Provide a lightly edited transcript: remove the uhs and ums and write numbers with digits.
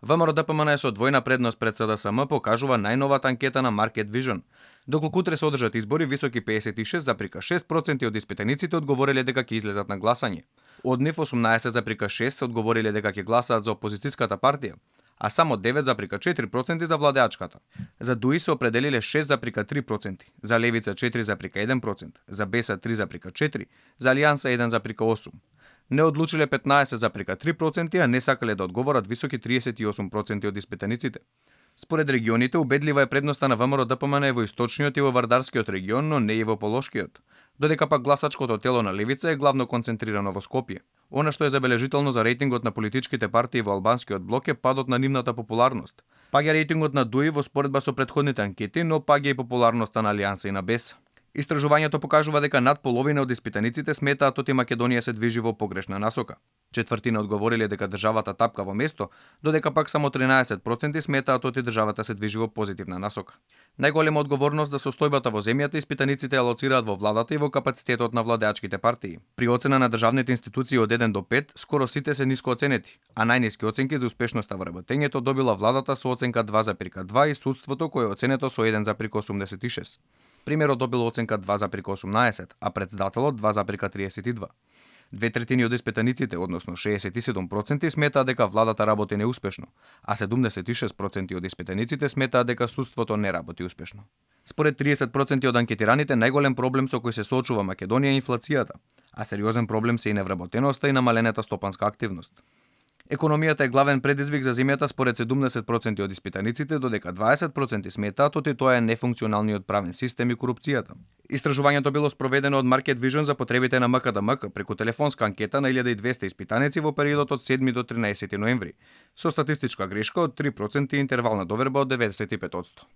ВМРО-ДПМН со двојна предност пред СДСМ покажува најновата анкета на Market Vision. Доколку утре се одржат избори, високи 56,6% од испитаниците одговориле дека ќе излезат на гласање. Од нив 18,6% се одговориле дека ќе гласаат за опозицијската партија, а само 9,4% за владеачката. За ДУИ се определиле 6,3%, за Левица 4,1%, за БЕСА 3,4%, за Алијанса 1,8%. Не одлучиле 15,3%, а не сакале да одговорат високи 38% од испитаниците. Според регионите, убедлива е предноста на ВМРО-ДПМН во источниот и во Вардарскиот регион, но не и во Полошкиот. Додека пак гласачкото тело на Левица е главно концентрирано во Скопје. Она што е забележително за рейтингот на политичките партии во албанскиот блок е падот на нивната популарност. Паѓа рейтингот на ДУИ во споредба со претходните анкети, но паѓа и популарноста на Алијанса и на БЕС. Истражувањето покажува дека над половина од испитаниците сметаат оти Македонија се движи во погрешна насока. Четвртина одговориле дека државата тапка во место, додека пак само 13% сметаат оти државата се движи во позитивна насока. Најголема одговорност за состојбата во земјата испитаниците ја лоцираат во владата и во капацитетот на владеачките партии. При оцена на државните институции од 1 до 5, скоро сите се ниско оценети, а најниски оценки за успешноста во работењето добила владата со оценка 2,2 и судството кое е оценето со 1,86. Примерот добил оценка 2,18, а председателот 2,32. 2/3 од испитаниците, односно 67%, сметаат дека владата работи неуспешно, а 76% од испитаниците сметаат дека судството не работи успешно. Според 30% од анкетираните, најголем проблем со кој се соочува Македонија е инфлацијата, а сериозен проблем се и невработеноста и намалената стопанска активност. Економијата е главен предизвик за земјата според 70% од испитаниците, додека 20% сметаат оти тоа е нефункционалниот правен систем и корупцијата. Истражувањето било спроведено од Market Vision за потребите на МКДМК преку телефонска анкета на 1200 испитаници во периодот од 7 до 13 ноември, со статистичка грешка од 3% и интервална доверба од 95%.